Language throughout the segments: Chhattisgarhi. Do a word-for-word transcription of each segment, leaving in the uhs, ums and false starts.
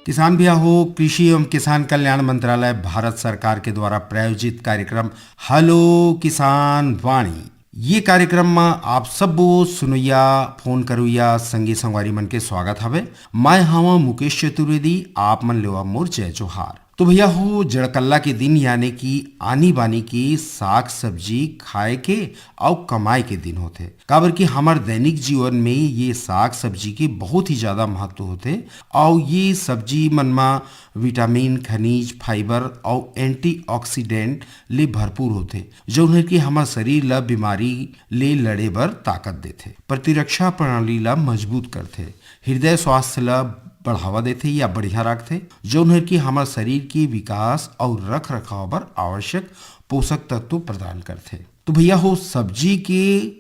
किसान भैया हो, कृषि एवं किसान कल्याण मंत्रालय भारत सरकार के द्वारा प्रायोजित कार्यक्रम हेलो किसान वाणी, ये कार्यक्रम म आप सब्बो सुनोइया, फोन करोइया संगी संगवारी मन के स्वागत हवे। मैं हवा मुकेश चतुर्वेदी, आप मन लेवा मोर जय जोहार। तो भैया हो, जड़कल्ला के दिन यानी कि आनी बानी के साग सब्जी खाए के अउ कमाए के दिन होथे, काबर कि हमर दैनिक जीवन में ये साग सब्जी के बहुत ही ज्यादा महत्व होथे। अउ ये सब्जी मन म विटामिन, खनिज, फाइबर अउ एंटीऑक्सीडेंट ले भरपूर होथे, जौन ह कि हमर शरीर ल बीमारी ले लड़े बर ताकत देथे, प्रतिरक्षा प्रणाली ल मजबूत करथे, हृदय स्वास्थ्य ल बढ़ावा देथे या बढ़िया राखथे, जौन ह कि हमर शरीर के विकास अउ रख रखाव बर आवश्यक पोषक तत्व प्रदान करथे। तो भैया हो, सब्जी के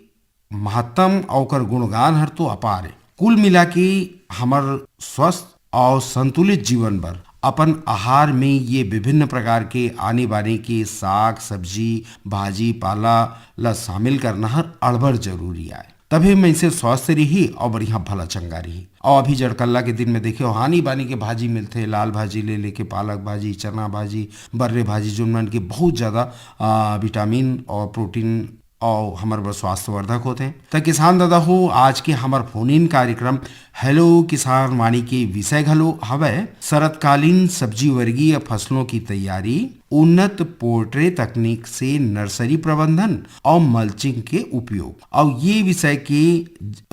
महत्तम अउ ओकर गुणगान हर तो अपार हे। कुल मिला के हमर स्वस्थ अउ संतुलित जीवन बर अपन आहार में ये विभिन्न प्रकार के आने बाने के साग, सब्जी, भाजी, पाला ल शामिल करना हर अड़बड़ जरूरी आय। तभे मइनसे स्वस्थ रही अउ बढ़िया भला चंगा रही। अउ अभी जड़कल्ला के दिन में देखे हो, आनी बानी के भाजी मिलथे, लाल भाजी ले लेके पालक भाजी, चना भाजी, बर्रे भाजी, जोन मन के बहुत ज्यादा, आ, विटामिन अउ प्रोटीन अउ हमर बर स्वास्थ्यवर्धक होथे। त किसान दादा हो, आज के हमर फोन इन कार्यक्रम हेलो किसान वाणी के विषय घलो हवय शरतकालीन सब्जी वर्गीय फसलों की तैयारी, उन्नत पोल्ट्री तकनीक से नर्सरी प्रबंधन अउ मल्चिंग के उपयोग। अउ ये विषय के,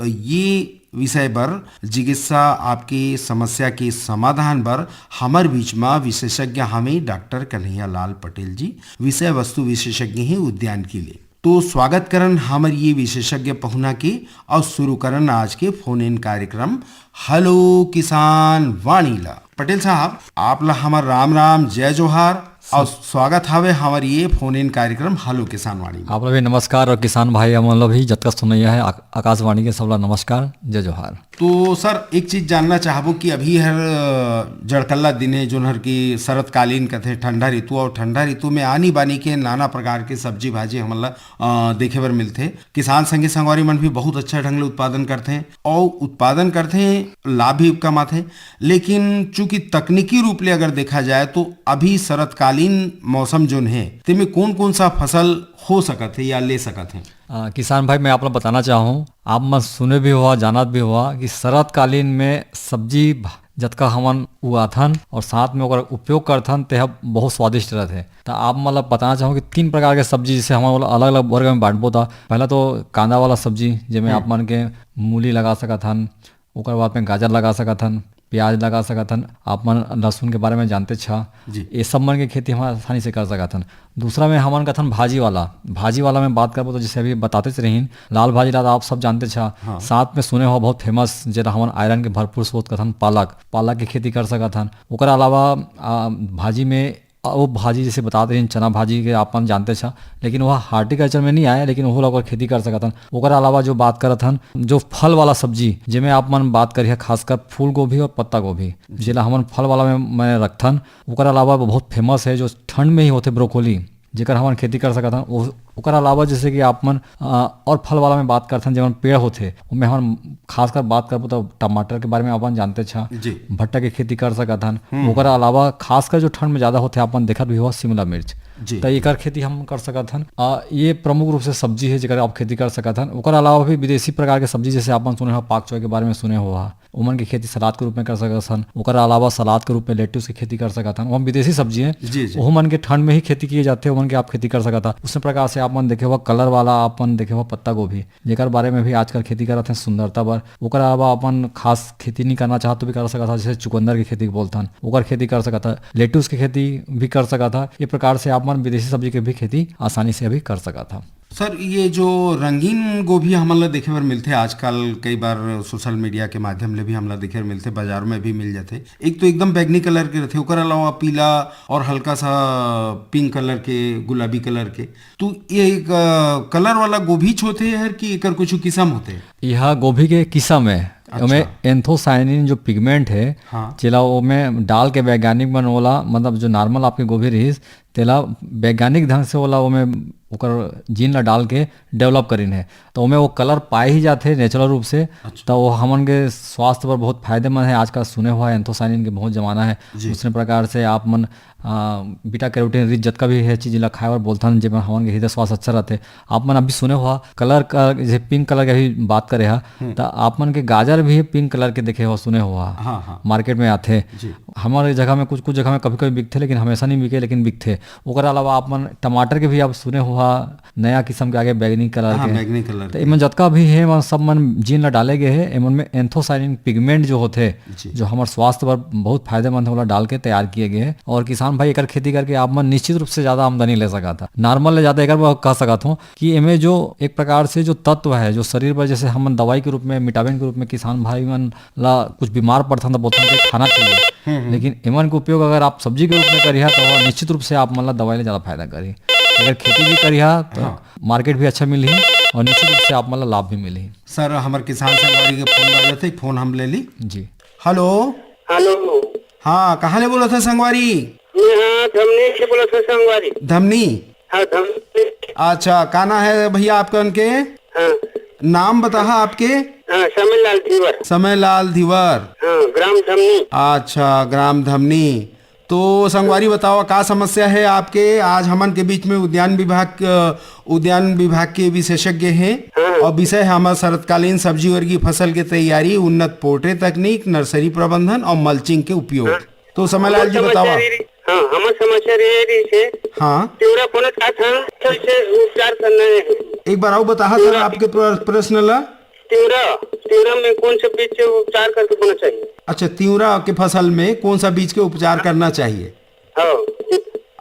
ये विषय बर जिज्ञासा, आपके समस्या के समाधान बर हमर बीच म विशेषज्ञ हवे डॉक्टर कन्हैया लाल पटेल जी, विषय वस्तु विशेषज्ञ हे उद्यानिकी ले। तो स्वागत करन हमर ये विशेषज्ञ पहुना के, अउ शुरू करन आज के फोन इन कार्यक्रम हेलो किसान वाणी ला। पटेल साहब, आप ला हमर राम राम, जय जोहार, अउ स्वागत हवे हमर ये फोन इन कार्यक्रम हेलो किसान वाणी में। आप ला भी नमस्कार अउ किसान भाई हमन ला भी जतका सुनइया हे आ-, आकाशवाणी के सबला नमस्कार, जय जोहार। तो सर, एक चीज जानना चाहबो कि अभी हर, अ, जड़कल्ला दिन हे, जोन हर कि शरतकालीन कथे, ठंडा ऋतु, अउ ठंडा ऋतु में आनी बानी के नाना प्रकार के सब्जी भाजी हमन ला, अ, देखे बर मिलथे। किसान संगी संगवारी मन भी बहुत अच्छा ढंग ले उत्पादन करथे, अउ उत्पादन करथे, लाभ भी कमाथे। लेकिन चूंकि तकनीकी रूप ले अगर देखा जाए तो अभी शरतकालीन मौसम जोन हे, तेमे कौन कौन सा फसल हो सकत हे या ले सकत हे? अ, किसान भाई, मैं आप ला बताना चाहूँ, आप मन सुने भी होहा, जानत भी होहा कि शरतकालीन में सब्जी भ-, जतका हमन उगाथन अउ साथ में ओकर उपयोग करथन, तेह बहुत स्वादिष्ट रहथे। त आप मन ला बताना चाहूँ कि तीन प्रकार के सब्जी, जैसे हमन ओला अलग-अलग वर्ग में बांटबो, त पहला तो कांदा वाला सब्जी, जेमे हम्म। आप मन के मूली लगा सकत हन, ओकर बाद में गाजर लगा सकत हन, प्याज लगा सकत हन, आप मन लहसुन के बारे में जानते छा, जी। ये सब मन के खेती हम आसानी से कर सकत हन। दूसरा में हमन कथन भाजी वाला, भाजी वाला में बात करबो तो जैसे अभी बताते रहीन, लाल भाजी ला आप सब जानते छा, हाँ। साथ में सुने हो बहुत फेमस, जेला हमन आयरन के भरपूर स्रोत कथन, पालक, पालक के खेती कर सकत हन। ओकर अलावा, आ, भाजी में, आ, वो भाजी जैसे बतात रहीन, चना भाजी के आप मन जानते छा, लेकिन वह हार्टिकल्चर में नहीं आए, लेकिन ओहो ला ओकर खेती कर सकत हन। ओकर अलावा जो बात करत हन, जो फल वाला सब्जी, जेमे आप मन बात करिहा, खासकर फूल गोभी और पत्ता गोभी, जी। जेला हमन फल वाला में, में रखथन, ओकर अलावा बहुत फेमस हे, जो ठंड में ही होथे, ब्रोकोली, जेकर हमन खेती कर सकत हन। ओ-, ओकर अलावा जैसे कि आप मन, अ, और फल वाला में बात करथन, जेमन पेड़ होथे, ओमे हमन खासकर बात करबो तो टमाटर के बारे में अपन जानते छा, जी। भट्टा के खेती कर सकत हन। हम्म। ओकर अलावा खासकर जो ठंड में ज्यादा होथे, आप मन देखत भी हो शिमला मिर्च, जी। त एकर खेती हम कर सकत हन। अ, ये प्रमुख रूप से सब्जी हे, जेकर आप खेती कर सकत हन। ओकर अलावा भी विदेशी प्रकार के सब्जी, जैसे आप मन सुने हो, पाक चोय के बारे में सुने हो, ओमन के खेती सलाद के रूप में कर सकत हन। ओकर अलावा सलाद के रूप में लेट्यूस के खेती कर सकत हन। वो हम विदेशी सब्जी हैं, जी, जी। ओहू मन के ठंड में ही खेती किए जाथे, ओमन के आप खेती कर सकत हन। उसी प्रकार से आप मन देखे हुआ कलर वाला, आप मन देखे हुआ पत्ता गोभी, जेकर बारे में भी आजकल खेती करत हैं सुंदरता बर। ओकर अलावा अपन खास खेती नहीं करना चाहत तो भी कर सकत हन, जैसे चुकंदर के खेती बोलथन, ओकर खेती कर सकत हन, लेट्यूस के खेती भी कर सकत हन। ये प्रकार से आप मन विदेशी सब्जी के भी खेती आसानी से अभी कर सकत हन। सर, ये जो रंगीन गोभी हमन ला देखे बर मिलथे आजकल, कई बार सोशल मीडिया के माध्यम ले भी हमला देखे बर मिलथे, बाजार में भी मिल जाथे। एक तो एकदम बैगनी कलर के रथे, ओकर अलावा पीला और हल्का सा पिंक कलर के, गुलाबी कलर के। तो ये एक, अ, कलर वाला गोभी होथे हर कि एकर कुछ किसम होथे? यह गोभी के किसम है। अच्छा। ओमे एंथोसायनिन जो पिगमेंट है, हाँ। जेला ओमे डाल के वैज्ञानिक मन ओला, मतलब जो नॉर्मल आपके गोभी रहिस, तेला वैज्ञानिक ढंग से ओला ओमे ओकर जीन ला डाल के डेवलप करिन है। तो ओमे वो कलर पाए ही जाथे नेचुरल रूप से। अच्छा। तो वो हमन के स्वास्थ्य पर बहुत फायदेमंद है। आजकल सुने हुआ है एंथोसायनिन के बहुत जमाना है। जी। उसने प्रकार से आप मन, आ, बीटा कैरोटीन रिच जतका भी है चीज ला खाए बर बोलथन, जेमा हमन के हृदय स्वास्थ्य अच्छा रहथे। आप मन अभी सुने हुआ कलर का, जैसे पिंक कलर के अभी बात करे हा, हम्म। तो आप मन के गाजर भी पिंक कलर के देखे हो, सुने हुआ हाँ, हाँ। मार्केट में आथे। जी। हमारे जगह में कुछ, कुछ जगह में कभी-कभी बिकथे, लेकिन हमेशा नहीं बिके, लेकिन बिकथे। ओकर अलावा आप मन टमाटर के भी आप सुने हुआ नया किस्म के आगे बैगनी कलर हाँ, के। बैगनी कलर तो के। एमन जतका भी है, एमन सब मन जीन ला डाले गए है। एमन में एंथोसायनिन पिगमेंट जो होथे, जी। जो हमर स्वास्थ्य बर बहुत फायदेमंद है, ओला डाल के तैयार किए गए है। और किसान भाई एकर खेती करके आप मन निश्चित रूप से ज्यादा आमदनी ले सकत हा, नॉर्मल ले ज्यादा। एकर बर कह सकत हूँ कि एमे जो एक प्रकार से जो तत्व है, जो शरीर पर जैसे हमन दवाई के रूप में, विटामिन के रूप में किसान भाई मन ला कुछ बीमार पड़थन तो बोलथन कि खाना चाहिए, हम्म, हम्म। लेकिन एमन के उपयोग अगर आप सब्जी के रूप में करिहा तो वह निश्चित रूप से आप मन ला दवाई ले ज्यादा फायदा करही। अगर खेती भी करिहा तो हाँ। मार्केट भी अच्छा मिलही और निश्चित रूप से आप मन ला लाभ भी मिलही। सर, हमर किसान संगवारी के फोन बाजत है, फोन हम ले ली। जी। हेलो। हेलो। हाँ, कहाँ ले बोलत है संगवारी? मैं हाँ, धमनी से बोलत है संगवारी। धमनी? हाँ, धमनी। अच्छा, का नाम है भैया आपकन के? हाँ। नाम बताहा आपके? हाँ, समय लाल धीवर। समय लाल धीवर। हाँ, ग्राम धमनी। अच्छा, ग्राम धमनी। तो संगवारी बताओ, का समस्या है आपके? आज हमन के बीच में उद्यान विभाग, अ, उद्यान विभाग के विशेषज्ञ हैं हाँ। और विषय है हमार शरतकालीन सब्जी वर्गीय फसल के तैयारी, उन्नत पोल्ट्री तकनीक, नर्सरी प्रबंधन और मल्चिंग के उपयोग। हाँ। तो समय लाल जी, हमर बताओ समस्या आप। ये रही, हाँ, हमर समस्या ये रही से हाँ। तिवरा कोनो का था, कैसे उपचार करना है? एक बार और बताहा सर तिवरा आपके प्र-, प्रश्न ला। तिवरा, तिवरा में कौन से बीज से उपचार करके बोना चाहिए? अच्छा, तिवरा के फसल में कौन सा बीज के उपचार करना चाहिए? हाँ।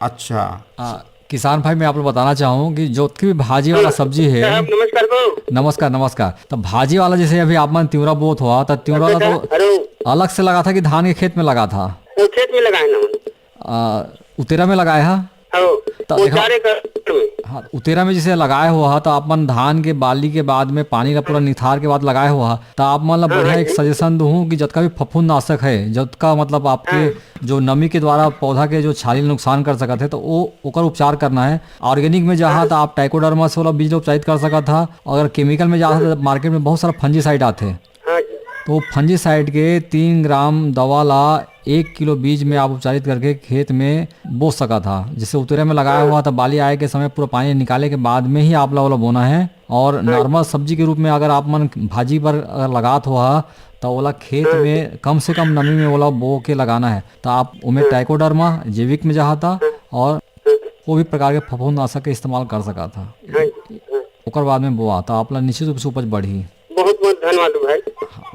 अच्छा। आ, किसान भाई, मैं आप लोग बताना चाहूँ कि जो भी भाजी वाला हाँ, सब्जी है। साहब, नमस्कार बा। नमस्कार, नमस्कार। तो भाजी वाला जैसे अभी आप मन तिवरा बोत हुआ, तो तिवरा वाला तो हेलो। अलग से लगा था कि धान के खेत में लगा था? वो खेत में लगा है ना। आ, उतेरा में लगाए हा? हाँ, तो वो देखो, चार एकड़ में। हाँ, उतेरा में जैसे लगाए हुआ हा, तो आप मन धान के बाली के बाद में पानी ला पूरा निथार के बाद लगाए हुआ हा, तो आप मन ला हाँ, बढ़िया हाँ, एक जी। सजेशन दूँ कि जतका भी फफूंदनाशक है, जतका मतलब आपके हाँ। जो नमी के द्वारा पौधा के जो छाली ला नुकसान कर सकत है, तो वो ओकर उपचार करना है। ऑर्गेनिक में जहाँ हाँ। तो आप ट्राइकोडर्मा से ओला बीज ला उपचारित कर सकत हा। अगर केमिकल में जाता तो मार्केट में बहुत सारा फंजीसाइड आथे। हाँ जी। तो फंजीसाइड के तीन ग्राम दवा ला एक किलो बीज में आप उपचारित करके खेत में बो सकत हा। जैसे उतरे में लगाया हाँ। हुआ था, बाली आए के समय पूरा पानी निकाले के बाद में ही आप ला ओला बोना है। और हाँ। नॉर्मल सब्जी के रूप में अगर आप मन भाजी पर अगर लगात हो हा, तो ओला खेत हाँ। में कम से कम नमी में ओला बो के लगाना है। तो आप ओमे हाँ। ट्राइकोडर्मा जैविक में जहाँ था हाँ। और हाँ। कोई भी प्रकार के फफूंदनाशक के इस्तेमाल कर सकत हा। हाँ जी, हाँ। ओकर बाद में बोआ, तो आप ला निश्चित रूप से उपज बढ़ी। बहुत बहुत धन्यवाद भाई।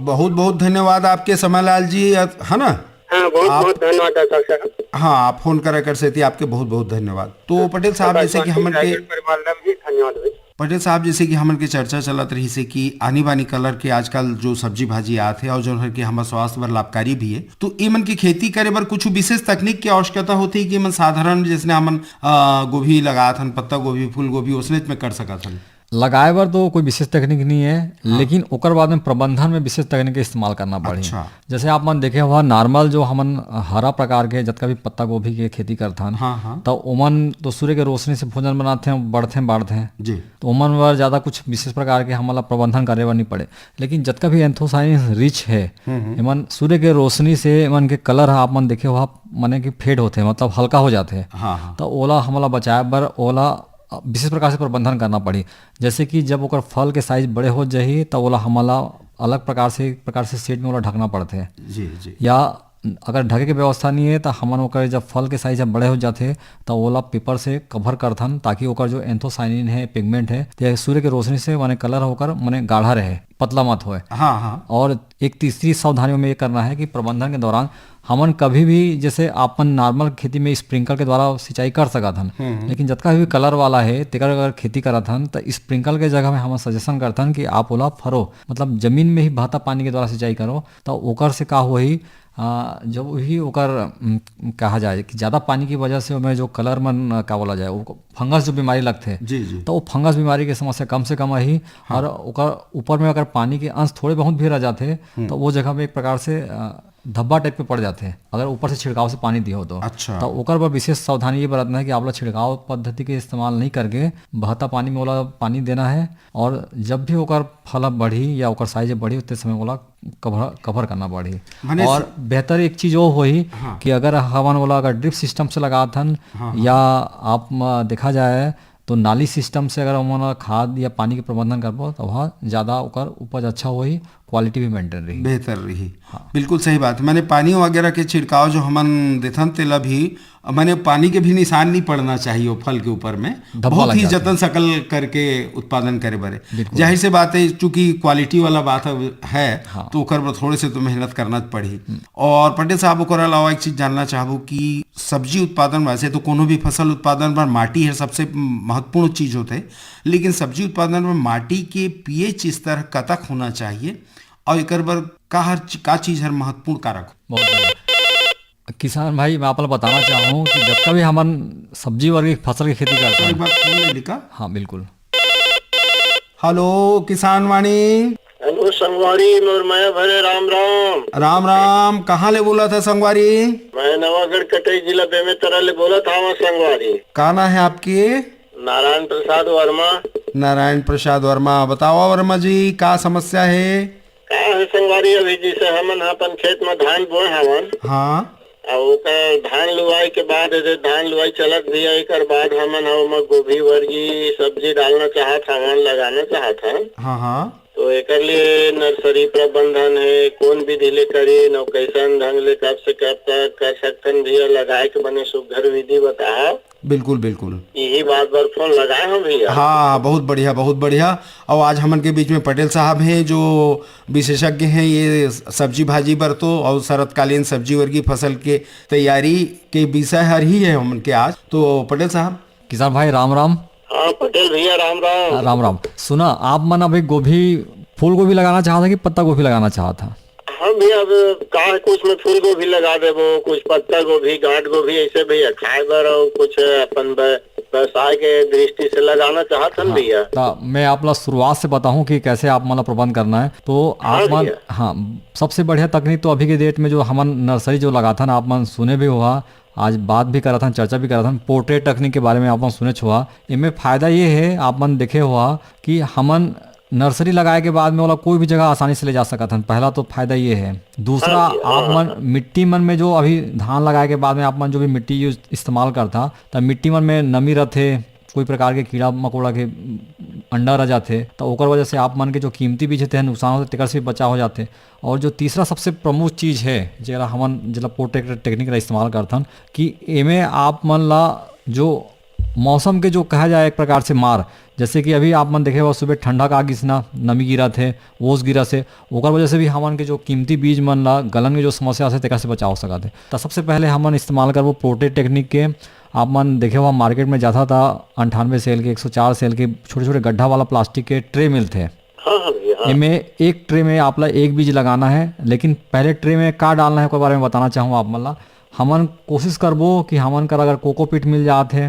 बहुत बहुत धन्यवाद आपके समय लाल जी, है ना? हाँ, बहुत आप बहुत धन्यवाद डॉक्टर साहब। हाँ, आप फोन करे कर सेती आपके बहुत बहुत धन्यवाद। तो पटेल साहब, जैसे कि आकाशवाणी हमन के रायगढ़ परिवार ला भी धन्यवाद भाई। पटेल साहब, जैसे कि हमन के चर्चा चलत रही से कि आनी बानी कलर के आजकल जो सब्जी भाजी आत है और जो हर के हमर स्वास्थ्य बर लाभकारी भी है, तो इमन की खेती करे बर कुछ विशेष तकनीक की आवश्यकता होती है कि इमन साधारण जैसे हमन, अ, गोभी लगात हन, पत्ता गोभी, फूल गोभी, ओसनेच में कर सकत हन? लगाए बर तो कोई विशेष तकनीक नहीं है, हाँ। लेकिन ओकर बाद में प्रबंधन में विशेष तकनीक के इस्तेमाल करना पड़ही। अच्छा। जैसे आप मन देखे हुआ नॉर्मल जो हमन हरा प्रकार के जतका भी पत्ता गोभी के खेती करथन, हाँ, हाँ। तो ओमन तो सूर्य के रोशनी से भोजन बनाथे, बढ़थे, बाढ़थे। जी। तो ओमन बर ज्यादा कुछ विशेष प्रकार के हमन ला प्रबंधन करे बर नहीं पड़े। लेकिन जतका भी एंथोसायनिन रिच है, हम्म, हम्म। एमन सूर्य के रोशनी से एमन के कलर ह आप मन देखे हुआ, माने कि फेड होथे, मतलब हल्का हो जाथे। हाँ, हाँ। तो ओला हमन ला बचाए बर ओला विशेष प्रकार से प्रबंधन करना पड़ी। जैसे कि जब ओकर फल के साइज बड़े हो जाही, तब ओला हमन ला अलग प्रकार से, एक प्रकार से शेड में ओला ढकना पड़थे। जी, जी। या अगर ढके के व्यवस्था नहीं है, तो हमन ओकर जब फल के साइज जब बड़े हो जाथे, तो ओला पेपर से कवर करथन, ताकि ओकर जो एंथोसायनिन है, पिगमेंट है, ते सूर्य के रोशनी से माने कलर होकर माने गाढ़ा रहे, पतला मत होए। हाँ, हाँ। और एक तीसरी सावधानी में ये करना है कि प्रबंधन के दौरान हमन कभी भी, जैसे अपन नॉर्मल खेती में स्प्रिंकल के द्वारा सिंचाई कर सकत हन, हम्म, हम्म। लेकिन जतका भी कलर वाला है, तेकर अगर खेती करत हन, तो स्प्रिंकल के जगह में हमन सजेशन करथन कि आप ओला फरो, मतलब जमीन में ही बहता पानी के द्वारा सिंचाई करो। तो ओकर से का होही, आ, जब वही ओकर, उम, कहा जाए कि ज़्यादा पानी की वजह से ओमे जो कलर मन, आ, का बोला जाए, वो फंगस जो बीमारी लगथे, जी, जी। तो वो फंगस बीमारी के समस्या कम से कम आही। हाँ। और ओकर ऊपर में अगर पानी के अंश थोड़े बहुत भी रह जाथे, हम्म। तो वो जगह में एक प्रकार से, आ, धब्बा टाइप के पड़ जाथे, अगर ऊपर से छिड़काव से पानी दियो तो। अच्छा। तो ओकर बर विशेष सावधानी ये बरतना है कि आप ला छिड़काव पद्धति के इस्तेमाल नहीं करके बहता पानी में ओला पानी देना है, और जब भी ओकर फल बढ़ी या ओकर साइज बढ़ी, उतने समय ओला कवर, कवर करना बढ़ी। माने और स- बेहतर एक चीज वो होही, हाँ। कि अगर हमन ओला अगर ड्रिप सिस्टम से लगात हन, हाँ, हाँ। या आप म-, देखा जाए तो नाली सिस्टम से अगर हमन खाद या पानी के प्रबंधन करबो, तो वह ज्यादा ओकर उपज अच्छा होही, क्वालिटी भी मेंटेन रही। बेहतर रही। हाँ। बिल्कुल सही बात। माने पानी वगैरह के छिड़काव जो हमन देथन, तेला भी, माने पानी के भी निशान नहीं पड़ना चाहिए वो फल के ऊपर में। धब्बा बहुत लग ही जाता है। जतन सकल करके उत्पादन करे बरे। बिल्कुल। जाहिर से बात है, चूंकि क्वालिटी वाला बात अब है, हाँ। तो ओकर बर थोड़े से तो मेहनत करना पड़ही। हम्म। और पटेल साहब, ओकर अलावा एक चीज जानना चाहबो कि सब्जी उत्पादन, वैसे तो कोनो भी फसल उत्पादन बर माटी है सबसे महत्वपूर्ण चीज होते, लेकिन सब्जी उत्पादन में माटी के पीएच स्तर कतक होना चाहिए और एकर बर का हर ची-, का चीज हर महत्वपूर्ण कारक हो? बहुत बढ़िया। किसान भाई, मैं आप ला बताना चाहूँ कि जब कभी हमन सब्जी वर्गी फसल की खेती करते तो हैं। एक बार फोन ले लिका। हाँ, बिल्कुल। हेलो, किसान वाणी। हेलो, संगवारी, मोर मया भरे राम राम। राम राम, कहाँ ले बोला था संगवारी? मैं नवागढ़ कटई जिला बेमेतरा ले बोला था, संगवारी। का नाम है आपकी? नारायण प्रसाद वर्मा। नारायण प्रसाद वर्मा, बताओ वर्मा जी, का समस्या है? का है संगवारी, अभी जैसे हमन ह अपन खेत म धान बोए हवन, हाँ। अउ ओकर धान लुवाई के बाद, जैसे धान लुवाई चलत भी है, एकर बाद हमन ह ओमा गोभी वर्गी सब्जी डालना चाहत हवन, लगाना चाहत हन। हाँ, हाँ। तो एकर लिए नर्सरी प्रबंधन है, कौन विधि ले करी, न कैसन ढंग ले कब से कब तक कर सकथन भैया, लगाए के बने सुघर विधि बताओ। बिल्कुल, बिल्कुल। यही बात बर फोन लगाए हो भैया। हाँ, बहुत बढ़िया, बहुत बढ़िया। और आज हमन के बीच में पटेल साहब हैं, जो विशेषज्ञ हैं ये सब्जी भाजी बर तो, और शरतकालीन सब्जी वर्गी फसल के तैयारी के विषय हर ही है हमन के आज। तो पटेल साहब। किसान भाई, राम राम। हाँ, पटेल भैया, राम राम। राम राम। सुना, आप मन अभी गोभी, फूल गोभी लगाना चाहत है कि पत्ता गोभी लगाना चाहत है? हाँ भैया, अब का है, कुछ में फूल गोभी लगा देबो, कुछ पत्ता गोभी, गांठ गोभी, ऐसे भैया खाए बर, और कुछ अपन ब-, व्यवसाय के दृष्टि से लगाना चाहत हन हाँ, भैया। त मैं आप ला शुरुआत से बताऊं कि कैसे आप मन ला प्रबंध करना है। तो हाँ आप मन, भैया। हाँ, सबसे बढ़िया तकनीक तो अभी के डेट में जो हमन नर्सरी जो लगाथन, आप मन सुने भी होहा, आज बात भी करत हन, चर्चा भी करत हन, पोर्ट्रेट तकनीक के बारे में आप मन सुने होहा। एमे फायदा ये है, आप मन देखे होहा कि हमन नर्सरी लगाए के बाद में ओला कोई भी जगह आसानी से ले जा सकत हन। पहला तो फायदा ये है। दूसरा, हाँ जी, हाँ, आप मन हाँ। मिट्टी मन में जो अभी धान लगाए के बाद में आप मन जो भी मिट्टी यूज, इस्तेमाल करथा, त मिट्टी मन में नमी रथे, कोई प्रकार के कीड़ा मकोड़ा के अंडा रह जाथे, त ओकर वजह से आप मन के जो कीमती बीज हे, तेह नुकसान होथे, तेकर से भी बचाव हो जाथे। और जो तीसरा सबसे प्रमुख चीज है, जेला हमन, जेला पोर्ट्रेट टेक्निक ला इस्तेमाल करथन, कि एमे आप मन ला जो मौसम के जो कहा जाए एक प्रकार से मार, जैसे कि अभी आप मन देखे हो सुबह ठंडा का गिसना, नमी गिरत हे, ओस गिरत हे, ओकर वजह से भी हमन के जो कीमती बीज मन ला गलन के जो समस्या आथे, तेकर से बचाव हो सकत हे। त सबसे पहले हमन इस्तेमाल करबो पोर्ट्रेट टेक्निक के। आप मन देखे हो मार्केट में जाथा त अंठानवे सेल के, एक सौ चार सेल के छोटे-छोटे गड्ढा वाला प्लास्टिक के ट्रे मिलथे। हाँ, हाँ भैया, हाँ। एमे एक ट्रे में आप ला एक बीज लगाना है, लेकिन पहले ट्रे में का डालना है, ओकर बारे में बताना चाहूँ आप मन ला। हमन कोशिश करबो कि हमन कर अगर कोकोपीट मिल जात हे,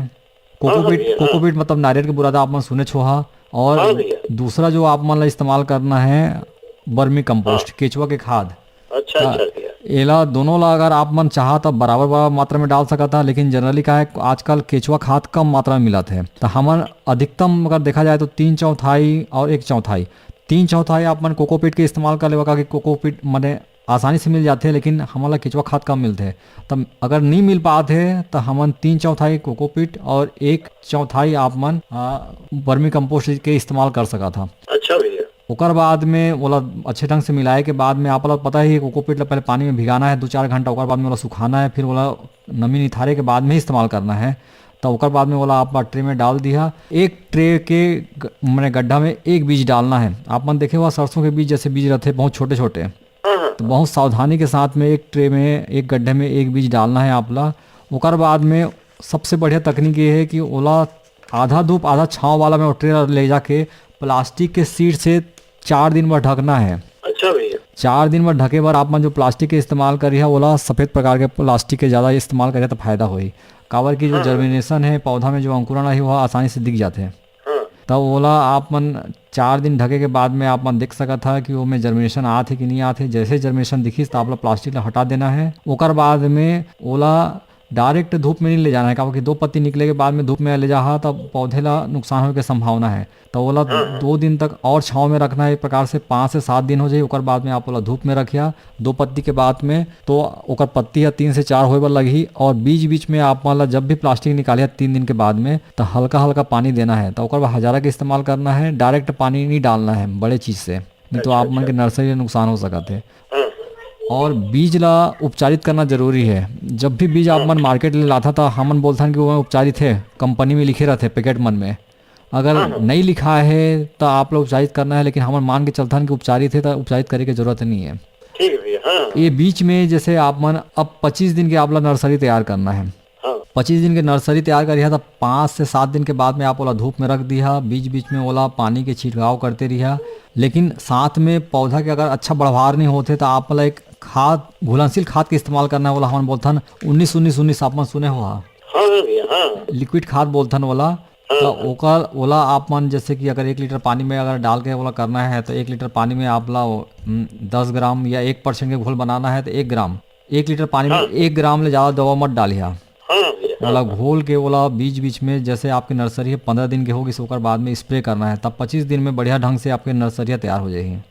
हाँ, हाँ कोकोपीट, भैया, हाँ। कोकोपीट मतलब नारियल के बुरादा आप मन सुने होहा, और हाँ भैया। दूसरा जो आप मन ला इस्तेमाल करना है वर्मी कंपोस्ट, हाँ। केचुआ के खाद। अच्छा, हाँ, अच्छा भैया। एला दोनों ला अगर आप मन चाहा त बराबर, बराबर मात्रा में डाल सकत हा, लेकिन generally का है आजकल केचुआ खाद कम मात्रा में मिलत है, त हमन अधिकतम अगर देखा जाए तो तीन चौथाई और एक चौथाई, तीन चौथाई आप मन कोकोपीट के इस्तेमाल कर लेवा, काकि कोकोपीट मने आसानी से मिल जाथे, लेकिन हमन ला केचुआ खाद कम मिलथे। त अगर नहीं मिल पात हे त हमन तीन चौथाई कोकोपीट और एक चौथाई आप मन, आ, वर्मी कंपोस्ट के इस्तेमाल कर सकत हा। अच्छा भैया। ओकर बाद में ओला अच्छे ढंग से मिलाए के बाद में आप ला पता ही कोकोपीट ला पहले पानी में भिगाना है दो चार घंटा, ओकर बाद में ओला सुखाना है, फिर ओला नमी निथारे के बाद में ही इस्तेमाल करना है। तो ओकर बाद में ओला आप ट्रे में डाल दिया। एक ट्रे के ग-, माने गड्ढा में एक बीज डालना है। आप मन देखे हुआ सरसों के बीज जैसे बीज रहते बहुत छोटे छोटे, तो बहुत सावधानी के साथ में एक ट्रे में, एक गड्ढे में एक बीज डालना है आप ला। ओकर बाद में सबसे बढ़िया तकनीक ये है कि ओला आधा धूप आधा छांव वाला में वो ट्रे ला ले जाके प्लास्टिक के शीट से चार दिन बर ढकना है। अच्छा भैया। चार दिन बर ढके बर आप मन जो प्लास्टिक के इस्तेमाल करिहा, ओला सफेद प्रकार के प्लास्टिक के ज्यादा इस्तेमाल करिहा तो फायदा होही। काबर कि जो हाँ, हाँ। जर्मिनेशन है, पौधा में जो अंकुरण आही, वह आसानी से दिख जाथे। हाँ। तब ओला आप मन चार दिन ढके के बाद में आप मन देख सकत हा कि ओमे जर्मिनेशन आत हे कि नहीं आत हे। जैसे जर्मिनेशन दिखिस, तो आप ला प्लास्टिक ला हटा देना है। ओकर बाद में ओला डायरेक्ट धूप में नहीं ले जाना है, काबर कि दो पत्ती निकले के बाद में धूप में ले जाहा, तब पौधे ला नुकसान होए के संभावना है। तो ओला हाँ, हाँ। दो दिन तक और छांव में रखना है। एक प्रकार से पाँच से सात दिन हो जाही, ओकर बाद में आप ओला धूप में रखिया दो पत्ती के बाद में, तो ओकर पत्ती ह तीन से चार होए बर लगही। और बीच बीच में आप मन ला जब भी प्लास्टिक निकालिया तीन दिन के बाद में, तो हल्का हल्का पानी देना है। तो ओकर बाद हजारा के इस्तेमाल करना है, डायरेक्ट पानी नहीं डालना है बड़े चीज से, नहीं तो अच्छा, आप मन अच्छा। के नर्सरी ला नुकसान हो सकत है। हाँ। और बीज ला उपचारित करना जरूरी है। जब भी बीज आप मन मार्केट ले लाथा, तो हमन बोलथन कि वो उपचारित है, कंपनी में लिखे रहते पैकेट मन में। अगर हाँ, हाँ। नहीं लिखा है, तो आप लोग उपचारित करना है, लेकिन हमन मान के चलथन कि उपचारित है, तो उपचारित करे के जरूरत नहीं है। ठीक है भैया, हाँ। ये बीच में जैसे आप मन अब पच्चीस दिन के आप ला नर्सरी तैयार करना है। हाँ। पच्चीस दिन के नर्सरी तैयार करिहा, तो पाँच से सात दिन के बाद में आप ओला धूप में रख दिहा, बीच बीच में ओला पानी के छिड़काव करते रिहा। लेकिन साथ में पौधा के अगर अच्छा बढ़वार नहीं होते, तो आप ओला एक खाद, घुलनशील खाद के इस्तेमाल करना है। ओला हमन बोलथन उन्नीस उन्नीस उन्नीस, आप मन सुने हो हा? हाँ, हाँ भैया, हाँ। लिक्विड खाद बोलथन ओला। हाँ, तो हाँ। ओकर, ओला आप मन जैसे कि अगर एक लीटर पानी में अगर डाल के ओला करना है, तो एक लीटर पानी में आप ला, हम्म, दस ग्राम या एक परसेंट के घोल बनाना है, तो एक ग्राम, एक लीटर पानी में हाँ। एक ग्राम ले ज्यादा दवा मत डालिहा। हाँ भैया, हाँ, ओला हाँ। घोल के ओला बीच बीच में, जैसे आपके नर्सरी है पंद्रह दिन के होगी, ओकर बाद में स्प्रे करना है, तब पच्चीस दिन में बढ़िया ढंग से आपके नर्सरी तैयार हो जाएगी। हाँ।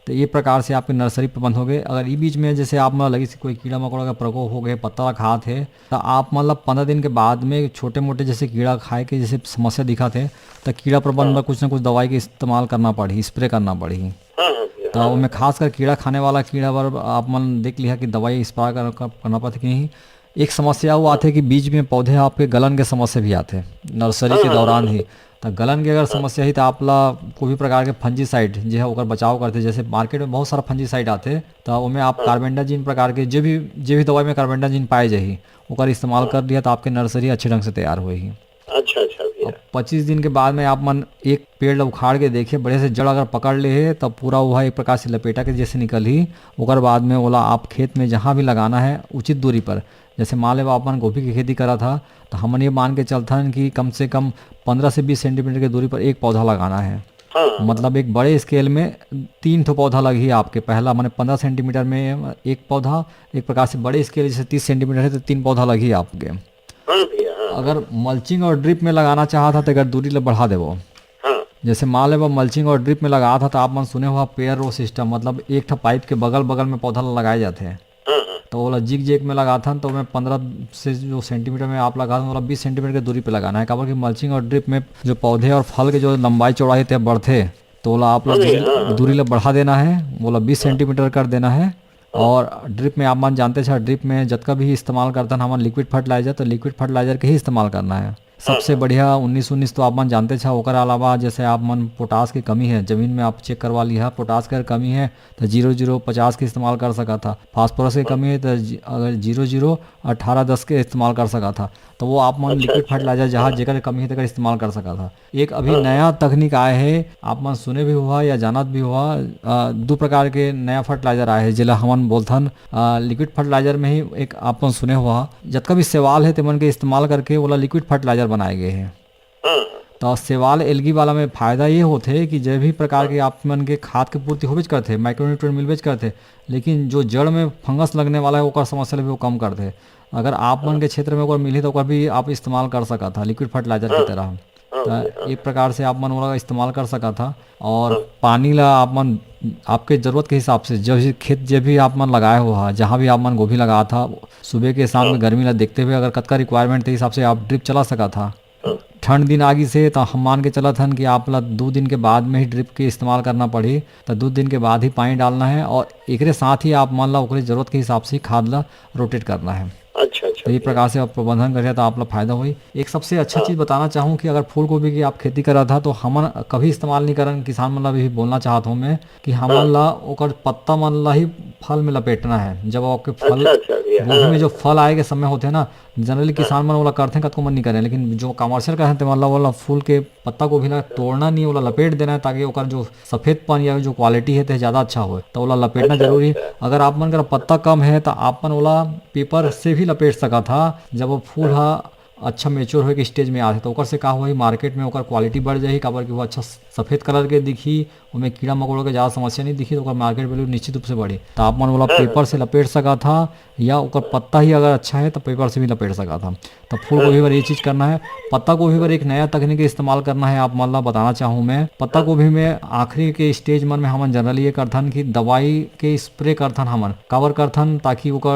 तो ये प्रकार से आपके नर्सरी प्रबंध हो गए। अगर ई बीच में जैसे आप मन लगिस कि कोई कीड़ा मकोड़ा का प्रकोप हो गए, पत्ता ला खात है, तो आप मतलब पंद्रह दिन के बाद में छोटे मोटे जैसे कीड़ा खाए के जैसे समस्या दिखत है, तो कीड़ा प्रबंधन हाँ। बर कुछ ना कुछ दवाई के इस्तेमाल करना पड़ही, स्प्रे करना पड़ही। हाँ, हाँ भैया, तो हाँ। ओमे खासकर कीड़ा खाने वाला कीड़ा बर आप मन देख लिहा कि दवाई स्प्रे कर-, कर-, करना पड़थे कि नहीं। एक समस्या वो आथे कि बीच में पौधे आपके गलन के समस्या भी आथे नर्सरी हाँ, के हाँ, दौरान हाँ। ही। तो गलन के अगर हाँ। समस्या ही, तो आप ला कोई भी प्रकार के फंजीसाइड जे है ओकर बचाव करथे। जैसे मार्केट में बहुत सारा फंजीसाइड आथे, तो ओमे आप हाँ। कार्बेंडाजिन प्रकार के, जे भी, जे भी दवाई में कार्बेंडाजिन पाए जाही, ओकर इस्तेमाल हाँ। कर लिहा, तो आपके नर्सरी अच्छे ढंग से तैयार होही। अच्छा, अच्छा भैया। अब पच्चीस दिन के बाद में आप मन एक पेड़ ला उखाड़ के देखिए, बढ़िया से जड़ अगर पकड़ ले हे, तब पूरा वो एक प्रकार से लपेटा के जैसे निकलही। ओकर बाद में ओला आप खेत में जहाँ भी लगाना है, उचित दूरी पर, जैसे मान लेवा आप मन गोभी के खेती करत हा, तो हमन ये मान के चलथन कि कम से कम पंद्रह से बीस सेंटीमीटर के दूरी पर एक पौधा लगाना है। हाँ। मतलब एक बड़े स्केल में तीन ठो पौधा लगही आपके। पहला माने पंद्रह सेंटीमीटर में एक पौधा, एक प्रकार से बड़े स्केल जैसे तीस सेंटीमीटर है, तो तीन पौधा लगही आपके। हाँ भैया, हाँ। अगर मल्चिंग और ड्रिप में लगाना चाहत हा, तो अगर दूरी ला बढ़ा देबो। हाँ। जैसे मान लेबो मल्चिंग और ड्रिप में लगात हा, तो आप मन सुने हुआ पेयर रो सिस्टम, मतलब एक ठा पाइप के बगल बगल में पौधा ला लगाए जाथे। हाँ, हाँ। तो ओला जिग जैग में लगाथन, तो ओमे पंद्रह से जो सेंटीमीटर में आप लगाथन, ओला बीस सेंटीमीटर के दूरी पे लगाना है। काबर कि मल्चिंग और ड्रिप में जो पौधे और फल के जो लंबाई चौड़ाई ते बढ़थे, तो ओला आप ला हाँ भैया, दूरी, हाँ, हाँ। दूरी ला बढ़ा देना है, ओला बीस हाँ। सेंटीमीटर कर देना है। हाँ। और ड्रिप में आप मन जानते छा, ड्रिप में जतका भी इस्तेमाल करथन हमन लिक्विड फर्टिलाइजर, तो लिक्विड फर्टिलाइजर के ही इस्तेमाल करना है। हाँ, सबसे हाँ। बढ़िया उन्नीस उन्नीस तो आप मन जानते छा। ओकर अलावा जैसे आप मन पोटास की कमी है, जमीन में आप चेक करवा लिहा, पोटास की अगर कमी है, तो जीरो जीरो पचास के इस्तेमाल कर सकत हा। फास्फोरस की हाँ। कमी है, तो जी-, अगर जीरो जीरो अठारह दस के इस्तेमाल कर सकत हा। तो वो आप मन अच्छा, लिक्विड अच्छा। फर्टिलाइजर जहाँ हाँ। जेकर कमी है, तेकर इस्तेमाल कर सकत हा। एक अभी हाँ। नया तकनीक आए है, आप मन सुने भी हुआ या जानत भी हुआ, अ, दू प्रकार के नया फर्टिलाइजर आए है, जेला हमन बोलथन, अ, लिक्विड फर्टिलाइजर में ही एक आप मन सुने हुआ, जतका भी सेवाल है, तेमन के इस्तेमाल करके ओला लिक्विड फर्टिलाइजर बनाए गए है। हाँ। तो सेवाल एल्गी वाला में फायदा ये होथे कि जे भी प्रकार के आप मन के खाद के पूर्ति होबेच करथे, माइक्रोन्यूट्रिएंट मिलबेच करथे, लेकिन जो जड़ में फंगस लगने वाला है, ओकर समस्या ल भी वो कम करथे। अगर आप मन के क्षेत्र में ओकर मिलही, तो ओकर भी आप इस्तेमाल कर सकत हा लिक्विड फर्टिलाइजर की हाँ। तरह। हाँ, तो हाँ। एक प्रकार से आप मन ओला इस्तेमाल कर सकत हा। और हाँ। पानी ला आप मन आपके जरूरत के हिसाब से, जो भी खेत, जे भी आप मन लगाए हो हा, जहाँ भी आप मन गोभी लगात हा, सुबह के शाम हाँ। में गर्मी ला देखते हुए अगर कतका रिक्वायरमेंट, ते हिसाब से आप ड्रिप चला सकत हा। हाँ। ठंड दिन आ गिस हे, त हम मान के चलत हन कि आप ला दू दिन के बाद में ही ड्रिप के इस्तेमाल करना पड़ही। त दू दिन के बाद ही पानी डालना है और एकरे साथ ही आप मन ला ओकरे जरूरत के हिसाब से ही खाद ला रोटेट करना है। अच्छा, अच्छा, तो ये अच्छा। प्रकार से आप प्रबंधन करिए तो आप ला फायदा होही। एक सबसे अच्छा हाँ। चीज बताना चाहूँ कि अगर फूल गोभी की आप खेती करत हा तो हमन कभी इस्तेमाल नहीं करन, किसान मन ला भी बोलना चाहत हूँ मैं कि हमन हाँ। ला ओकर पत्ता मन ला ही फल में लपेटना है। जब आपके फल, अच्छा, अच्छा, भैया, गोभी हाँ। में जो फल आए के समय होथे ना, जनरली हाँ। किसान मन ओला करथे, कतको मन नहीं करे, लेकिन जो कमर्शियल करथे तेमन ला ओला फूल के पत्ता गोभी ला तोड़ना नहीं, ओला लपेट देना है ताकि ओकर जो सफेदपन या जो क्वालिटी है ते ज्यादा अच्छा होए, तो ओला लपेटना अच्छा, जरूरी। अच्छा। अगर आप मन कर पत्ता कम है तो आप मन ओला पेपर से भी लपेट सकत हा। जब वो फूल हाँ। हा अच्छा मेच्योर होए के स्टेज में आथे तो ओकर से का होही, मार्केट में ओकर क्वालिटी बढ़ जाही, काबर कि वो अच्छा सफेद कलर के दिखही, ओमे कीड़ा मकोड़ा के ज्यादा समस्या नहीं दिखही, तो ओकर मार्केट वैल्यू निश्चित रूप से बढ़ही। तो आप मन ओला हाँ, हाँ। पेपर से लपेट सकत हा या ओकर पत्ता ही अगर अच्छा है तो पेपर से भी लपेट सकत हा। तो फूल हाँ। गोभी बर ये चीज करना है। पत्ता गोभी बर एक नया तकनीक इस्तेमाल करना है, आप मन ला बताना चाहूँ मैं। पत्ता हाँ। गोभी में आखिरी के स्टेज मन में हमन जनरली ये करथन कि दवाई के स्प्रे करथन हमन। काबर करथन? ताकि ओकर,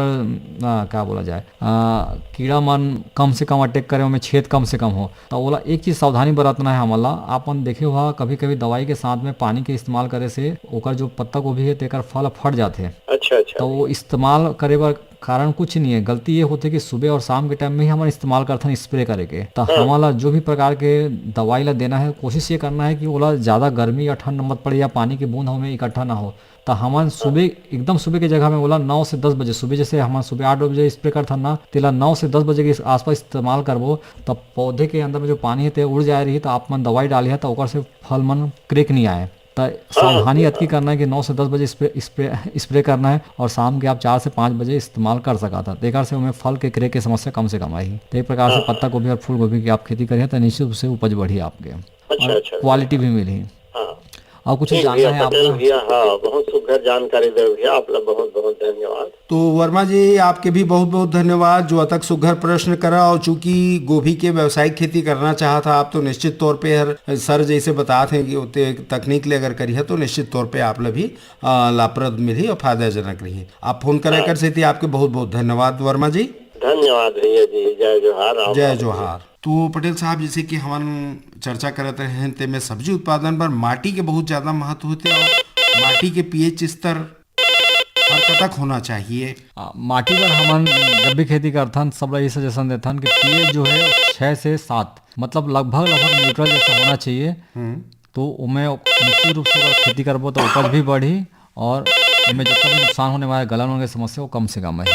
आ, क्या बोला जाए, आ, कीड़ा मन कम से कम अटैक करे, ओमे छेद कम से कम हो। तो ओला एक चीज सावधानी बरतना है हमन ला। आपन देखे हुआ कभी-कभी दवाई के साथ में पानी के इस्तेमाल करे से ओकर जो पत्ता गोभी है तेकर फल फट जाथे। अच्छा, अच्छा। तो वो इस्तेमाल करे बर कारण कुछ नहीं है, गलती ये होथे कि सुबह और शाम के टाइम में ही हमन इस्तेमाल करथन स्प्रे करे के। तो हाँ। हमन ला जो भी प्रकार के दवाई ला देना है, कोशिश ये करना है कि ओला ज्यादा गर्मी या ठंड मत पड़े या पानी की बूंद हमें इकट्ठा ना हो। तो हमन सुबह, एकदम सुबह के जगह में ओला नौ से दस बजे, सुबह जैसे हमन सुबह आठ बजे स्प्रे करथन ना, तेला नौ से दस बजे के आसपास इस्तेमाल करबो, तब पौधे के अंदर में जो पानी है ते उड़ जाए रही, तो आप मन दवाई डालिहा, तो ओकर से फल मन क्रैक नहीं आए। तो सावधानी अतकी करना है कि नौ से दस बजे स्प्रे, स्प्रे, स्प्रे करना है और शाम के आप चार से पाँच बजे इस्तेमाल कर सकत हा। तेकर से ओमे फल के क्रैक के समस्या कम से कम आही। तो एक प्रकार से हाँ। पत्ता गोभी और फूल गोभी की आप खेती करिए तो निश्चित रूप से उपज बढ़ी आपके अच्छा, और अच्छा, अच्छा। क्वालिटी भी मिली। हाँ। और कुछ ठीक जानना भैया, है पटेल आपको? भैया, हाँ, बहुत सुघर जानकारी दे भैया, आप लोग बहुत बहुत धन्यवाद। तो वर्मा जी, आपके भी बहुत बहुत धन्यवाद जो अतक सुघर प्रश्न करा, और चूंकि गोभी के व्यावसायिक खेती करना चाहत हा आप, तो निश्चित तौर पे हर सर जैसे बतात हैं कि ओते तकनीक ले अगर करिहा तो निश्चित तौर पे आप ला भी, आ, लाभप्रद मिलही और फायदाजनक रही। आप फोन करे हाँ। कर सेती आपके बहुत बहुत धन्यवाद वर्मा जी। धन्यवाद भैया जी, जय जोहार, राम जय राम। जोहार। तो पटेल साहब, जैसे कि हमन चर्चा करत रहे हैं, ते में सब्जी उत्पादन बर माटी के बहुत ज्यादा महत्व होथे और माटी के पीएच स्तर हर कतक होना चाहिए? आ, माटी बर हमन जब भी खेती करथन, सब ला ये सजेशन देथन कि पीएच जो है छह से सात, मतलब लगभग, लगभग न्यूट्रल जैसा होना चाहिए। हम्म। तो ओमे निश्चित रूप से अगर खेती करबो तो उपज भी बढ़ी और ओमे जितना भी नुकसान होने वाला है, गलन होने की समस्या, वो कम से कम है।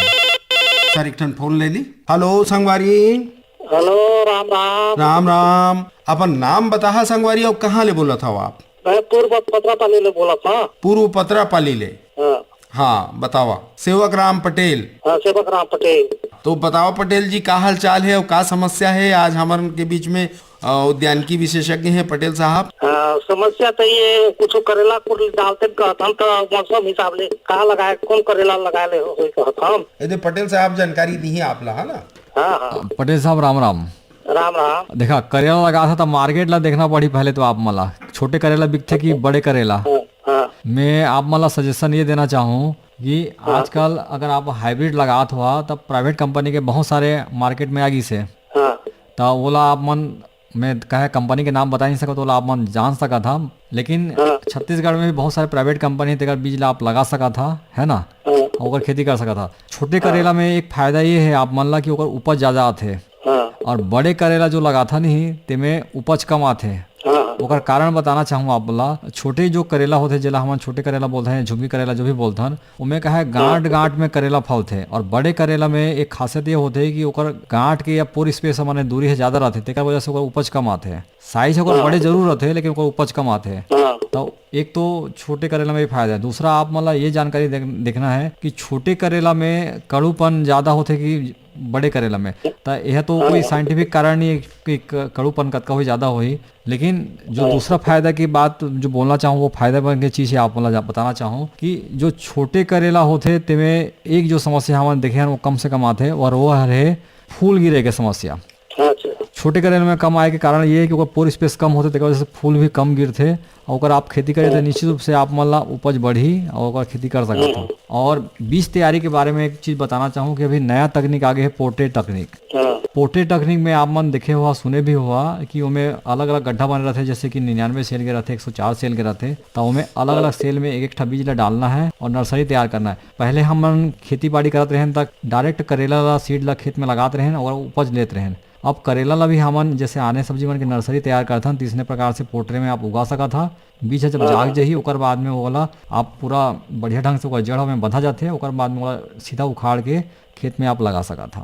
सर, एक ठन फोन ले ली। हेलो संगवारी। हेलो, राम राम। राम राम। अपन नाम बताहा संगवारी, और कहाँ ले बोलत हव आप? मैं पूर्व पतरापाली ले बोलत हव। पूर्व पतरापाली ले। हाँ। हाँ, बतावा। सेवक राम पटेल। हाँ, सेवक राम पटेल। तो बतावा पटेल जी, का हाल चाल है और का समस्या है? आज हमन के बीच में, अ, उद्यानिकी विशेषज्ञ हैं पटेल साहब। हाँ, समस्या तो ये कुछ करेला कुल डालते कहत हम तो मौसम हिसाब ले का लगाए, कौन करेला लगाए ले हो, होई कहत हम। ए दे पटेल साहब जानकारी दी आप ला, है ना? हाँ, हाँ। पटेल साहब, राम राम। राम राम। देखा, करेला लगात हा त मार्केट ला देखना पड़ी पहले तो आप मन ला। छोटे करेला बिकथे कि बड़े करेला? हाँ, हाँ। मैं आप मन ला सजेशन ये देना चाहूँ कि हाँ। आजकल अगर आप हाइब्रिड लगात हो तब प्राइवेट कंपनी के बहुत सारे मार्केट में आ गिस हे। हाँ। त ओला आप मन, मैं कहे कंपनी के नाम बता नहीं सकत, ओला आप मन जान सकत हा, लेकिन हाँ। छत्तीसगढ़ में भी बहुत सारे प्राइवेट कंपनी हे, तेकर बीज ला आप लगा सकत हा, है ना? हाँ। ओकर खेती कर सकत हा। छोटे हाँ। करेला में एक फायदा ये है आप मन ला कि ओकर उपज ज्यादा आथे। हाँ। और बड़े करेला जो लगाथा नहीं, तेमे उपज कम आथे। हाँ, हाँ। ओकर कारण बताना चाहूँ आप ला। छोटे जो करेला होथे, जेला हमन छोटे करेला बोलथन या झुमकी करेला जो भी बोलथन, ओमे का है, गांठ हाँ। गांठ में करेला फलथे और बड़े करेला में एक खासियत ये होथे कि ओकर गांठ के या पोर स्पेस, माने दूरी है ज्यादा रहथे, तेकर वजह से ओकर उपज कम आथे। साइज ओकर हाँ। बड़े जरूर रहथे, लेकिन ओकर उपज कम आथे। हाँ। तो एक तो छोटे करेला में ये फायदा है। दूसरा, आप मन ला ये जानकारी देख-, देखना है कि छोटे करेला में कड़ूपन ज्यादा होथे कि बड़े करेला में। त यह तो कोई हाँ। साइंटिफिक कारण नहीं है कि क-, कड़ूपन कतका होही, ज्यादा होही। लेकिन जो हाँ। दूसरा फायदा की बात जो बोलना चाहूँ, वो फायदेमंद की चीज है, आप मन ला जा-, बताना चाहूँ कि जो छोटे करेला होथे, तेमे एक जो समस्या हमन देखे हन, वो कम से कम आथे, और वो हर है फूल गिरे के समस्या। अच्छा। छोटे करेला में कम आए के कारण ये है कि ओकर पोर स्पेस कम होथे, तेकर वजह से फूल भी कम गिरथे। और अगर आप खेती करे तो निश्चित रूप से आप मन ला उपज बढ़ी और ओकर खेती कर सकत हो। और बीज तैयारी के बारे में एक चीज बताना चाहूँ कि अभी नया तकनीक आगे है, पोर्ट्रेट तकनीक। हाँ। पोर्ट्रेट तकनीक में आप मन देखे हुआ, सुने भी हुआ कि ओमे अलग-अलग गड्ढा बने रहथे, जैसे कि निन्यानवे सेल के रहथे, एक सौ चार सेल के रहथे, त ओमे अलग-अलग सेल में एक-एक ठा बीज ला डालना है और नर्सरी तैयार करना है। पहले हमन खेती बाड़ी करत रहेन त डायरेक्ट करेला ला, सीड ला खेत में लगात रहेन और उपज लेत रहेन। अब करेला ला भी हमन जैसे आने सब्जी मन के नर्सरी तैयार करथन, त इसने प्रकार से पोर्ट्रेट में आप उगा सकत हा। बीज ह जब जाग जही, ओकर बाद में ओला आप पूरा बढ़िया ढंग से ओकर जड़ में बंधा जाथे, ओकर बाद में ओला सीधा उखाड़ के खेत में आप लगा सकत हा।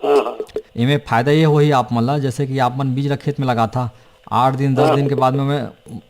हाँ, हाँ। एमे फायदा ये होही आप मन ला, जैसे कि आप मन बीज ला खेत में लगाथा, आठ दिन, दस दिन के बाद में ओमे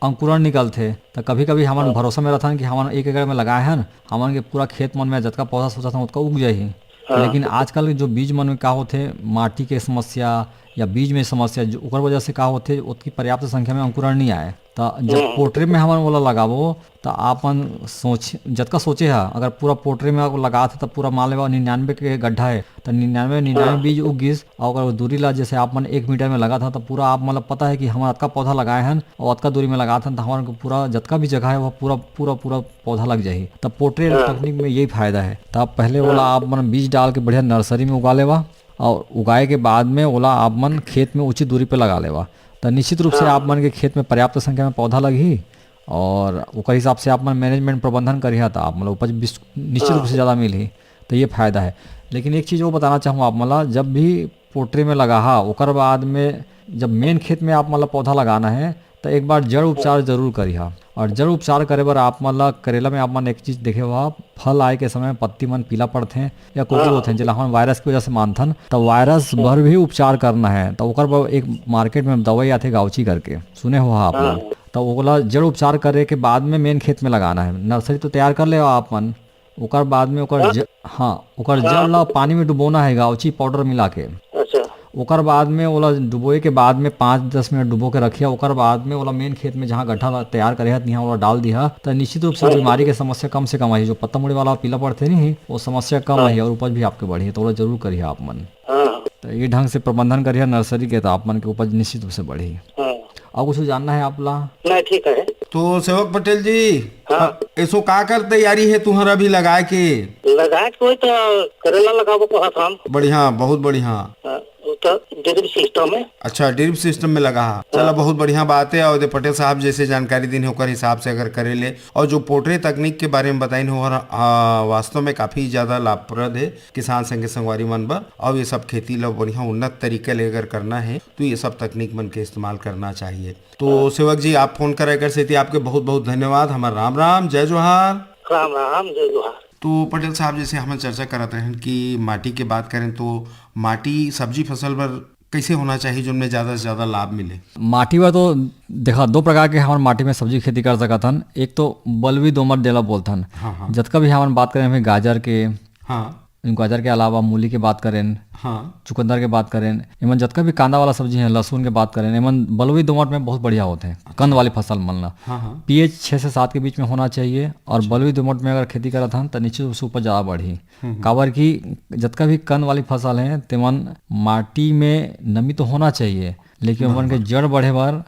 अंकुरण निकलथे, त कभी-कभी हमन भरोसा में रथन कि हमन एक एकड़ में लगाए हन, हमन के पूरा खेत मन में जतका पौधा सोचत हन, ओतका उग जाही। हाँ। लेकिन आजकल के जो बीज मन में का होथे, माटी के समस्या या बीज में समस्या, जो, ओकर वजह से का होथे, ओतकी पर्याप्त संख्या में अंकुरण नहीं आए। त जब पोर्ट्रेट में हमन ओला लगाबो, त आप मन सोच, जतका सोचे हा, अगर पूरा पोर्ट्रेट में आप लगात हे, त पूरा मान लेवा निन्यानवे के गड्ढा है, त निन्यानवे, निन्यानवे बीज उग गिस, और अगर दूरी ला जैसे आप मन एक मीटर में लगात हा, त पूरा आप मन ला पता है कि हमन अतका पौधा लगाए हन और अतका दूरी में लगात हन, त हमन को पूरा जतका भी जगह है, वह पूरा, पूरा, पूरा पौधा लग जाही। त पोर्ट्रेट तकनीक में यही फायदा है। त आप पहले ओला आप मन बीज डाल के बढ़िया नर्सरी में उगा लेवा, और उगाए के बाद में ओला आप मन खेत में उचित दूरी पे लगा लेवा, त निश्चित रूप से आप मन के खेत में पर्याप्त संख्या में पौधा लगही और ओकर हिसाब से आप मन मैनेजमेंट, प्रबंधन करिहा, त आप मन ला उपज बिस-, निश्चित रूप से ज़्यादा मिलही। त ये फायदा है। लेकिन एक चीज़ वो बताना चाहूँ आप मन ला, जब भी पोर्ट्रेट में लगाहा, ओकर बाद में जब मेन खेत में आप मन ला पौधा लगाना है, त एक बार जड़ उपचार जरूर करिहा। और जड़ उपचार करे बर आप मन ला, करेला में आप मन एक चीज देखे होहा, फल आए के समय पत्ती मन पीला पड़थे या कुकुर होथे, जेला हमन वायरस की वजह से मानथन, त वायरस बर भी उपचार करना है। त ओकर बर एक मार्केट में दवाई आथे गाउची करके, सुने होहा आप मन। त ओला जड़ उपचार करे के बाद में मेन खेत में लगाना है। नर्सरी तो तैयार कर ले आप मन, ओकर बाद में ओकर ज-, हाँ, ओकर जड़ ला पानी में डुबोना है, गाउची पाउडर मिला के। अच्छा। ओकर बाद में ओला डुबोए के बाद में पाँच दस मिनट डुबो के रखिया, ओकर बाद में ओला मेन खेत में जहाँ गड्ढा ला तैयार करे हत, तिहाँ ओला डाल दिहा, त निश्चित रूप से बीमारी के समस्या कम से कम आही। जो पत्ता मुड़े वाला पीला पड़थे नहीं, वो समस्या कम आही और उपज भी आपके बढ़ी, तो ओला जरूर करिहा आप मन। हाँ। त ये ढंग से प्रबंधन करिहा नर्सरी के, त आप मन के उपज निश्चित रूप से बढ़ी। हाँ। और कुछ जानना है आप ला? नहीं, ठीक है। तो सेवक पटेल जी, हाँ। ऐसो का कर तैयारी है तुम्हारा अभी लगाए के? लगाए के वही तो करेला लगाबो कहत हम। बढ़िया, बहुत बढ़िया। हाँ, वो तो ड्रिप सिस्टम है। अच्छा, ड्रिप सिस्टम में लगा है। चला, बहुत बढ़िया बात है। और दे पटेल साहब जैसे जानकारी दिन है, ओकर हिसाब से अगर करे ले, और जो पोर्ट्रेट तकनीक के बारे में बताइन हो, ओहर, आ, वास्तव में काफी ज्यादा लाभप्रद है किसान संगे संगवारी मन बर। और ये सब खेती ला बढ़िया उन्नत तरीके ले अगर करना है, तो ये सब तकनीक मन के इस्तेमाल करना चाहिए। तो सेवक जी, आप फोन करे कर सेती आपके बहुत बहुत धन्यवाद। हमार राम राम, जय जोहार। राम राम, जय जोहार। तो पटेल साहब, जैसे हमन चर्चा करत रहन कि माटी के बात करें, तो माटी सब्जी फसल बर कैसे होना चाहिए, जोन में ज्यादा से ज्यादा लाभ मिले? माटी बर तो देखा, दो प्रकार के हमन माटी में सब्जी खेती कर सकत हन। एक तो बलुई दोमट जेला बोलथन। हाँ, हाँ। जतका भी हमन बात करें अभी गाजर के, हाँ। गाजर के अलावा मूली के बात करें, हाँ। चुकंदर के बात करें, एमन जतका भी कांदा वाला सब्जी है, लहसुन के बात करें, एमन बलुई दोमट में बहुत बढ़िया होते हैं, कंद वाली फसल मन ला। हाँ, हाँ। पीएच छः से सात के बीच में होना चाहिए और बलुई दोमट में अगर खेती करत हन, त निश्चित रूप से उपज ज्यादा बढ़ी। हम्म। काबर कि जतका भी कंद वाली फसल है, तेमन माटी में नमी तो होना चाहिए, लेकिन ओमन के जड़ बढ़े बर,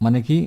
माने कि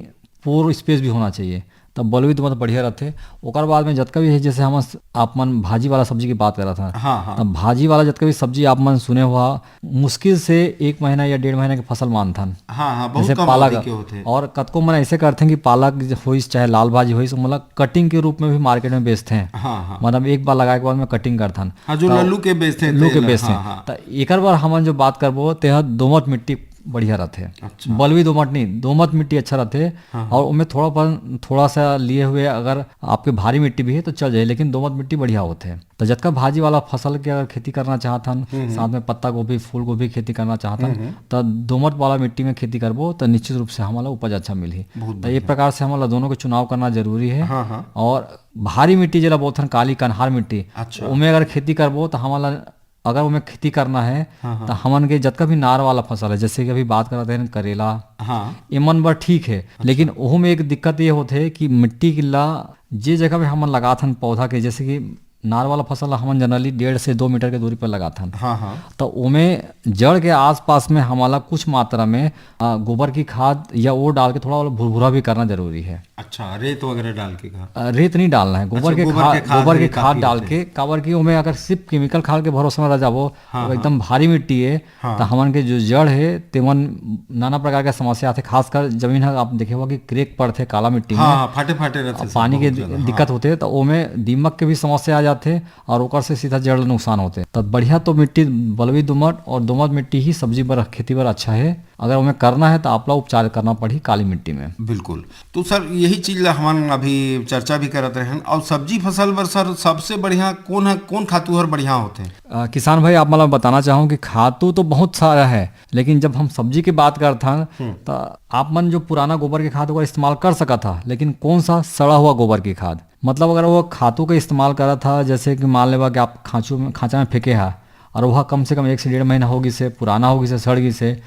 पोर स्पेस भी होना चाहिए, तब बलुई दोमट बढ़िया रहथे। ओकर बाद में जतका भी है, जैसे हम स-, आप मन भाजी वाला सब्जी की बात करत हन, हाँ, हाँ। तब भाजी वाला जतका भी सब्जी आप मन सुने हुआ, मुश्किल से एक महीना या डेढ़ महीना के फसल मानथन। हाँ, हाँ, बहुत जैसे कम पालक, अवधि के होथे। और कतको मन ऐसे करथे कि पालक ज-, होइस, चाहे लाल भाजी होइस, ओमन ला कटिंग के रूप में भी मार्केट में बेचथे। हाँ, हाँ। मतलब एक बार लगाए के बाद में कटिंग करथन। हाँ, जो तो लल्लू के बेचथे, लल्लू के तेला, बेचथे। हाँ, हाँ। त एकर बर हमन जो बात करबो, तेहा दोमट मिट्टी बढ़िया रहथे। अच्छा। बलुई दोमट नहीं, दोमट मिट्टी अच्छा रहथे। हाँ, हाँ। और ओमे थोड़ा पर, थोड़ा सा लिए हुए अगर आपके भारी मिट्टी भी है तो चल जाए, लेकिन दोमट मिट्टी बढ़िया होथे। तो जतका भाजी वाला फसल के अगर खेती करना चाहत हन, हम्म, हम्म। साथ में पत्ता गोभी, फूल गोभी खेती करना चाहत हन, हम्म, हम्म। तो दोमट वाला मिट्टी में खेती करबो तो निश्चित रूप से हमन ला उपज अच्छा मिलही। बहुत तो ये बढ़िया। प्रकार से हमन ला दोनों के चुनाव करना जरूरी है। हाँ, हाँ। और भारी मिट्टी जेला बोलथन काली कन्हार मिट्टी, अच्छा। ओमे अगर खेती करबो तो हमन ला, अगर ओमे खेती करना है, हाँ, हाँ। तो हमन के जतका भी नार वाला फसल है, जैसे कि अभी बात करत हन करेला, हाँ। एमन बर ठीक है, अच्छा। लेकिन ओहू में एक दिक्कत ये होथे कि मिट्टी के ला जे जगह पे हमन लगात हन पौधा के, जैसे कि नार वाला फसल ला हमन generally डेढ़ से दो मीटर के दूरी पर लगाथन। हाँ, हाँ। तो ओमे जड़ के आसपास में हमला कुछ मात्रा में, अ, गोबर की खाद या वो डाल के थोड़ा भुरभुरा भी करना जरूरी है। अच्छा, रेत वगैरह डाल के कहा? अ, रेत नहीं डालना है, गोबर अच्छा, के गोबर खाद, के खाद गोबर भी के खाद काफी डाल होते के, काबर कि ओमे अगर सिर्फ केमिकल खाद के भरोसे में रह जाबो, हाँ, तो हाँ। एकदम भारी मिट्टी है, हाँ। तो हमन के जो जड़ है तेमन नाना प्रकार के समस्या आथे। खासकर जमीन ह आप देखे हुआ कि क्रेक पड़थे काला मिट्टी में, हाँ, हाँ, फाटे फाटे रहथे अब सब, पानी के बहुत ज्यादा, हाँ। दिक्कत होथे, तो ओमे दीमक के भी समस्या आ जाथे और ओकर से सीधा जड़ ल नुकसान होथे। तो बढ़िया तो मिट्टी बलुई दोमट और दोमट मिट्टी ही सब्जी बर, खेती बर अच्छा है। अगर ओमे करना है तो आप ला उपचार करना पड़ही काली मिट्टी में। बिल्कुल। तो सर, यही चीज ला हमन अभी चर्चा भी करत रहन। और सब्जी फसल बर सर, सबसे बढ़िया कौन है, कौन खातू हर बढ़िया होथे? अ, किसान भाई, आप मतलब बताना चाहूँ कि खातू तो बहुत सारा है, लेकिन जब हम सब्जी की बात करत हन, तो आप मन जो पुराना गोबर के खाद ओकर इस्तेमाल कर सकत हा, लेकिन कौन सा? सड़ा हुआ गोबर की खाद। मतलब अगर वो खातू का इस्तेमाल करत हा, जैसे कि मान लेवा कि आप खांचू में, खांचा में फेंके हा, और वह कम से कम एक से डेढ़ महीना हो गिस हे, पुराना हो गिस हे, सड़ गिस हे,